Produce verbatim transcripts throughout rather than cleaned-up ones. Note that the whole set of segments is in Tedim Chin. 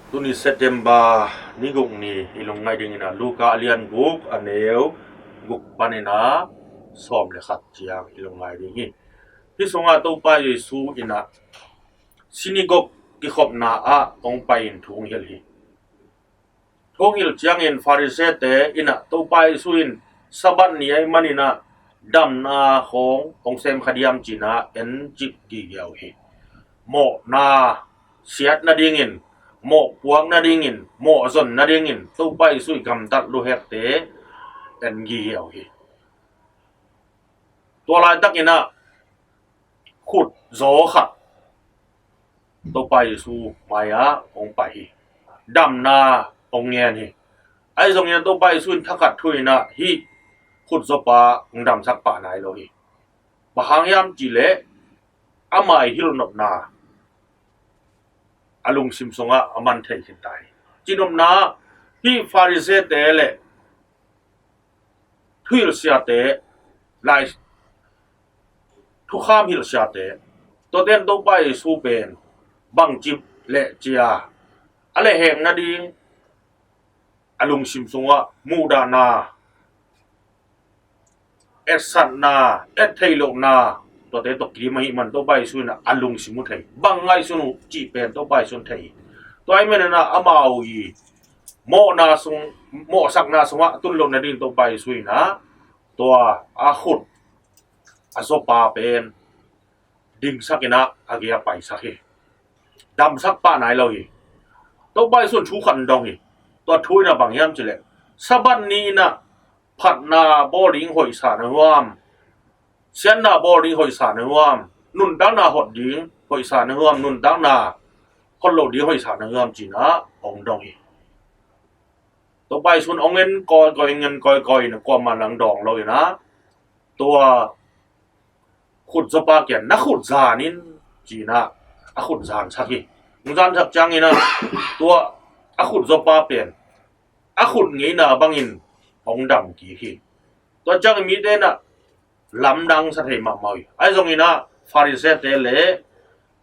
Tuni September ni guk ni i lungngaih dingin ah Luka a lian guk a neu guk panin ah sawm le khat ciang i lungngaih ding hi. Hih sungah Topa Jesu in ah sinigog kikhopna ah hong pai in thu hong hilh hi. Thu hong hilh ciangin Farisee-te in ah Topa Jesu in Sabbath ni ahih manin ah damna khawng hong sem kha diam ci-in ah en cih gige uh hi. Mawhna siat nadingin, mawhpuak nadingin, mawhzon nadingin Topa Jesu i gamtat luhekte en gige uh hi. Tua laitakin ah khutzaw khat Topa Jesu mai-ah hong pai hi. Damna hong ngen hi. Ahi zongin ah Topa Jesu in thakhat thu-in ah hih khutzawpa hong damsak pah nai lo hi. Bang hang hiam cih leh ama i hilhnopna a lungsim sungah a man thei khin ta hi. Cihnopna, hih Farisee-te le thuhilh siate, lai thukham hilh siate, tuate in Topa Jesu pen bangci leh ci-a a lehhek nading a lungsim sungah muhdahna, etsakna, ettheih lohna, tuate tawh kidim ahih man Topa Jesu in ah a lungsim uh thei. Bang ngaihsun uh cih pen Topa Jesu in thei hi. Tua ahih manin ah amau i mawhna sung, mawhsakna sungah tun loh nading Topa Jesu in ah tua a khut a zawpa pen dingsak in ah a gei-ah paisak hi. Damsak pah nai lo hi. Topa Jesu in thu khat hong dong hi. Tua thu in ah bang hiam cih leh Sabbath ni in ah phatna bawl ding hoihsa na hiam, siatna bawl ding hoihsa na hiam, nuntakna hot ding hoihsa na hiam, nuntakna hot loh ding hoihsa na hiam ci-in ah hong dong hi. Topa Jesu in hong en kawikawi, hong en kawikawi in ah kuamah in hong dawng lo in ah tua khutzawpa kiang na khut zan in ci-in ah a khut zansak hi. Hong zansak ciangin ah tua a khutzawpa pen a khut ngeina bangin hong dam kik hi. Tua ciangin mite in ah lamdang sa thei mahmah uh hi. Ahi zongin ah Farisee-te le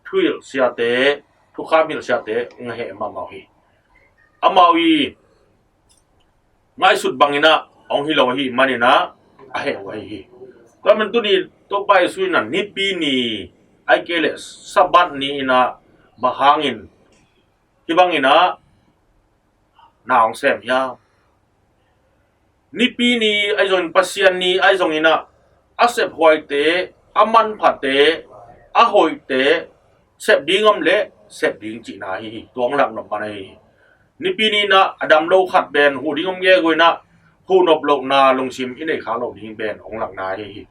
thuhilh siate, thukham hilh siate hong heh mahmah uh hi. Amau i ngaihsut bangin ah hong hi lo ahih manin ah a heh uh ahi hi. Tua ahih man tuni Topa Jesu in ah Nipi ni, ahih kei leh Sabbath ni in ah bang hangin hih bangin ah na hong sem hiam? Nipi ni ahi zongin, Pasian ni ahi zongin ah a sephuaite, a manphate, a hoihte sep ding om leh sep ding cihna ahi hi. Tua hong lak nop man ahi hi. Nipi ni in ah a dam lo khat pen huh ding om gegu in ah huh nop lohna lungsim i neih khak loh ding pen hong lakna ahi hi.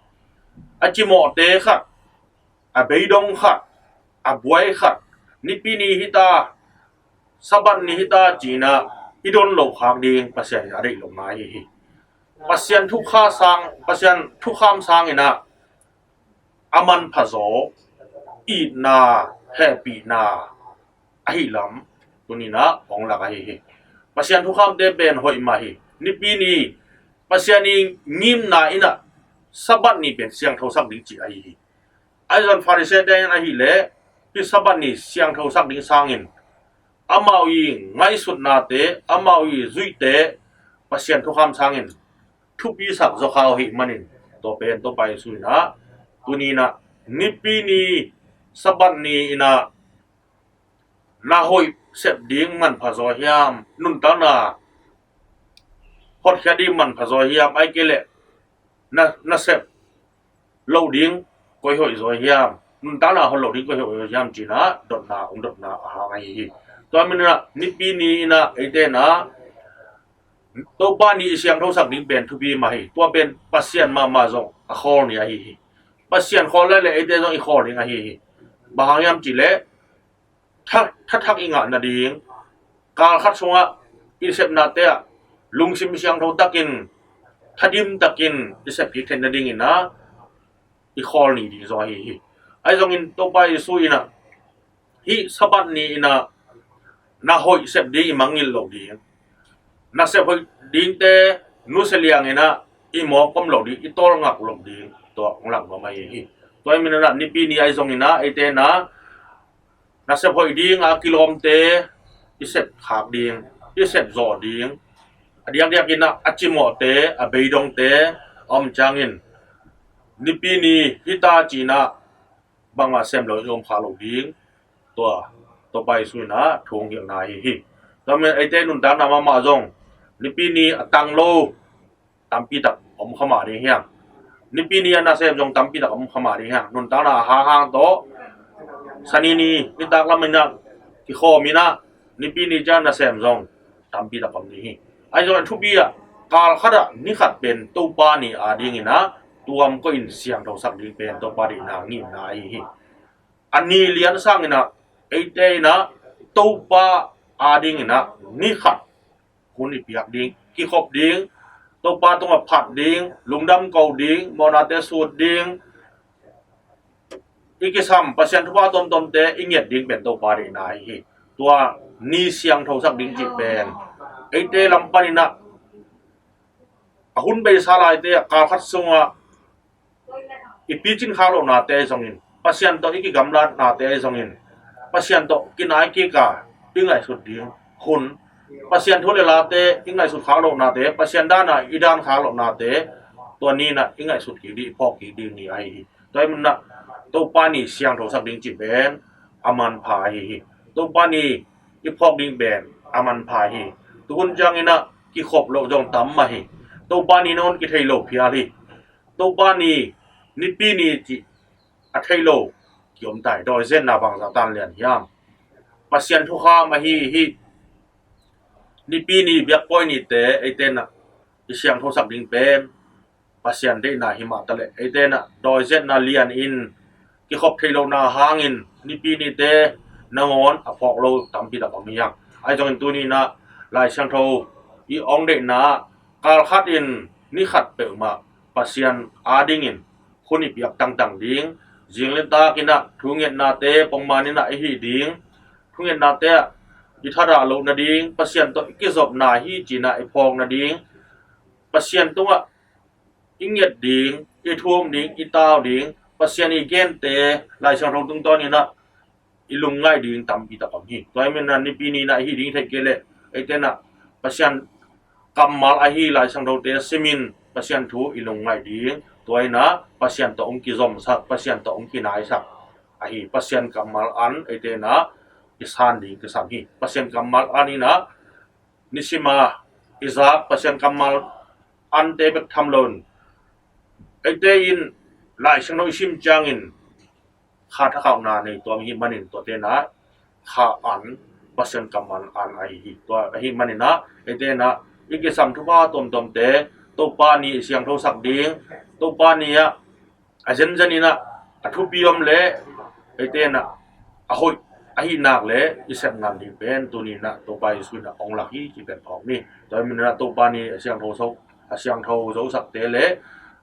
A cimawhte khat, a beidong khat, a buai khat, Nipi ni hi ta, Sabbath ni hi ta ci-in ah i don loh khak ding Pasian in a deih lohna ahi hi. Pasian thukham sang, Pasian thukham sangin ah a manphazaw, itna, hehpihna ahih lam tuni in ah hong lak ahi hi. Pasian thukhamte pen hoih mah hi. Nipi ni Pasian i ngimna in ah Sabbath ni pen siangthosak ding cih ahi hi. Ahi zongin Farisee-te in ahih leh hih Sabbath ni siangthosak ding sangin amau i ngaihsutnate, amau i zuihte Pasian thukham sangin thupisak zaw kha uh ahih manin tua pen Topa Jesu in ah tuni in ah Nipi ni, Sabbath ni in ah na hoih sep ding manphazaw hiam, nuntakna hotkhia ding manphazaw hiam, ahih kei leh na, na sep loh ding koi hoih zaw hiam, nuntakna hot loh ding koi hoih zaw hiam ci-in ah dotna, hong dotna a hang ahi hi. Tua ahih manin ah Nipi ni in ah eite in ah Topa ni i siangthosak ding pen thupi mah hi. Tua pen Pasian mahmah zong a khawl ni ahi hi. Pasian khawl lai leh eite zong i khawl ding ahi hi. Bang hang hiam cih leh tha, tha thak i ngah nading, kal khat sungah i sepnate ah lungsim siangtho takin, thadim takin i sep kik theih nadingin ah i khawl ni ding zaw ahi hi. Ahi zongin Topa Jesu in ah hih Sabbath ni in ah na hoih sep ding i mangngilh loh ding, na sep hoih dingte nusia liangin ah i mawk om loh ding, i tawlngak loh ding, tua hong lak nuam ahi hi. Tua ahih manin ah Nipi ni ahi zongin ah eite in ah na sep hoih ding a kilawmte, i sep khak ding, i sep zawh ding. A diakdiakin ah a cimawhte, a beidongte a om ciangin Nipi ni hita ci-in ah bangmah sem lo i om kha lo ding. Tua Topa Jesu in ah thu hong hilhna ahi hi. Tua manin eite nuntakna mahmah zong Nipi ni a tang lo tampi tak om kha mah ding hi hang. Nipi ni a nasem zong tampi tak om kha mah ding hi hang. Nuntakna a hanghang tawh Sani ni nitak lam in ah kikhawm in ah Nipi ni ciang nasem zong tampi tak om ding hi. Ahi zongin thupi ah kal khat ah ni khat pen Topa ni adingin ah tuam koih in siangthosak ding pen Topa deihna ngimna ahi hi. A ni lian sangin ah eite in ah Topa adingin ah ni khat hun i piak ding, kikhop ding, Topa tungah phat ding, lungdam ko ding, mawhnate sut ding, i kisam Pasian thupha tuamtuamte i nget ding pen Topa deihna ahi hi. Tua ni siangthosak ding cih pen eite lam panin ah a hun beisa laite ah kal khat sungah i picin khak lohnate ahi zongin, Pasian tawh i kigamlatnate ahi zongin, Pasian tawh kinai kik a i ngaihsut ding hun, Pasian thu le late i ngaihsut khak lohnate, Pasian dan a i dan khak lohnate, tua ni in ah i ngaihsut kik ding, i phawk kik ding ni ahi hi. Tua ahih manin ah Topa ni siangthosak ding cih pen a manpha ahi hi. Topa ni i phawk ding pen a manpha ahi hi. Tuhun ciangin ah kikhop loh zong tam mah hi. Topa ni nangawn kithei lo phial hi. Topa ni, Nipi ni cih a thei lo kiom ta hi. Dawi zetna bangzah tan lian hiam? Pasian thukham ahi hi. Nipi ni biakpawi nite eite in ah i siangthosak ding pen Pasian deihna hi mah taleh eite in ah dawi zetna lian in kikhop thei lohna hangin Nipi nite nangawn a phawk lo tampi tak om hi hang. Ahi zongin tuni in ah Lai Siangtho i hong deihna ah kal khat in ni khat peuhmah Pasian adingin hun i piak tangtang ding, zing le tak in ah thungetnate pongman in ah i hih ding, thungetnate ah i thadah loh nading, Pasian tawh i kizopna hi ci-in ah i phawk nading, Pasian tungah i nget ding, i thum ding, i tau ding, Pasian i gente Lai Siangtho tungtawn in ah i lungngaih ding tampi tak om hi. Tua ahih manin ah Nipi ni in ah i hih ding theih kei leh eite in ah Pasian kammal ahi Lai Siangthote simin Pasian thu i lungngaih ding, tua in ah Pasian tawh hong kizomsak, Pasian tawh hong kinaisak ahi. Pasian kammal an eite in ah i san ding kisam hi. Pasian kammal an in ah nisim a i zak Pasian kammal ante bek tham loin eite in Lai Siangtho i sim ciangin kha thakhauhna nei tuam i hih manin tuate in ah kha an, Pasian kammal an ahi hi. Tua ahih manin ah eite in ah i kisam thupha tuamtuamte Topa ni i siangthosak ding, Topa ni ah a zenzen in ah a thupi om leh eite in ah a hoih ahih nak leh i sep ngam ding pen tuni in ah Topa Jesu in ah hong lak hi cih pen phawk ni. Tua ahih manin ah Topa ni a siangtho so, a siangtho zosakte le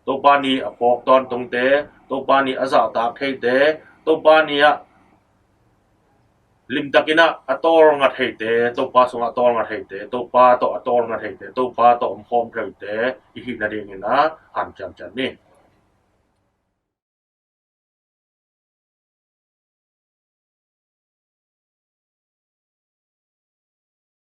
Topa ni a phawk tawntungte, Topa ni a zahtak theite, Topa ni ah limtakin ah a tawlnga theite, Topa sungah a tawlnga theite, Topa tawh a tawlnga theite, Topa tawh omkhawm theite i hih nadingin ah hanciam ciat ni.